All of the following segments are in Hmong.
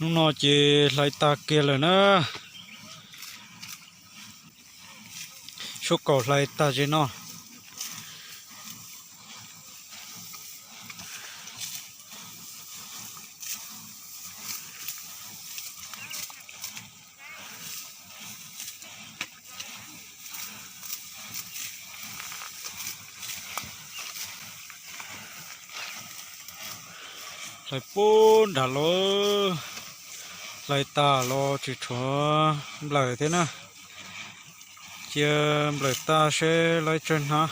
Hnub no ces hlais tag kiag lawm na. Suab kaum hlais tag ze no. Hlais puag nram los, hlais tag los tsis tshuav nplawm thiab na. Cia nplawm tag seb lawv tsawg hnab.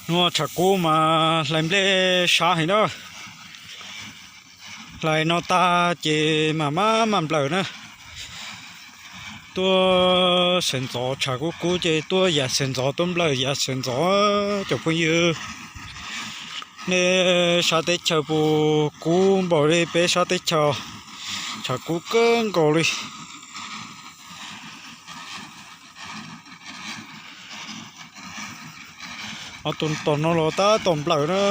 Hnub tshav kub mas hlais nplej sab heev na. Hlais no tag ces mam maj mam nplawm na. Tuaj sawv ntxov tshav kub kub ces tuaj yav sawv ntxov tuaj nplawm yav sawv ntxov cov phooj ywg. Nej sab teb chaws puas kub npaum li peb sab teb chaws? Tshav kub kawg nkaus li. Ob tug tom no los tab tom nplawm na.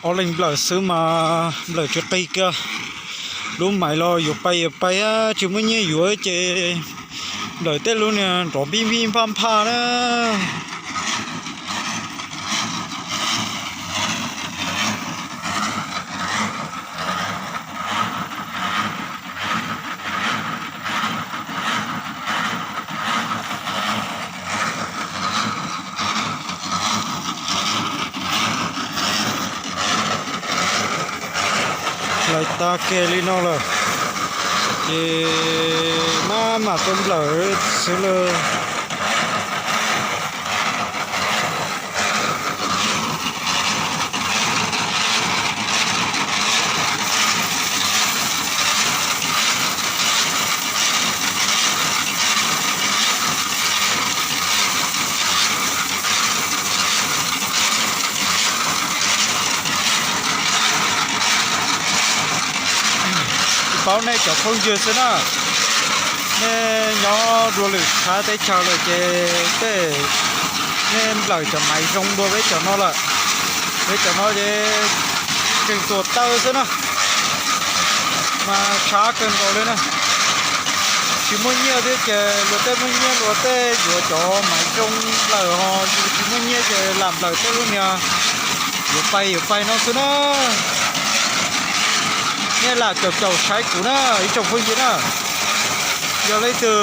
Ob leeg nplawm xwb mas nplawm tsis qig kiag. Lub maiv los yuav pais yuav pais, tsis muaj nyiaj yuav ces nplawm tej lub niag nrov npij npij nphaj nphaj na. Hlais tag kiag li no lawm ces maj mam tuaj nplawm xwb lawm. Tsis paub nej cov phooj ywg xwb na, nej nyob dua lwm sab teb chaws lawm ces tej nej nplawm cov maiv zoo dua peb cov no lawm. Peb cov no ces tseem tuam taw xwb na, mas tshav kawg nkaus li na. Tsis muaj nyiaj thiab ces luag tej muaj nyiaj luag tej yuav cov maiv zoo nplawm, ho yus tsis muaj nyiaj ces lam nplawm tej lub niag yuav pais yuav pais no xwb na. Nej lam caum caum saib kuv na ib tsoom phooj ywg na. Yog leej twg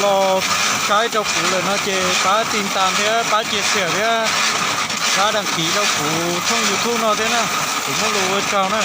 los saib rau kuv lawm no ces pab tiv tas thiab pab cia siam thiab pab đăng ký rau kuv thooj YouTube no thiab na. Kuv muaj lus ua tsaug na.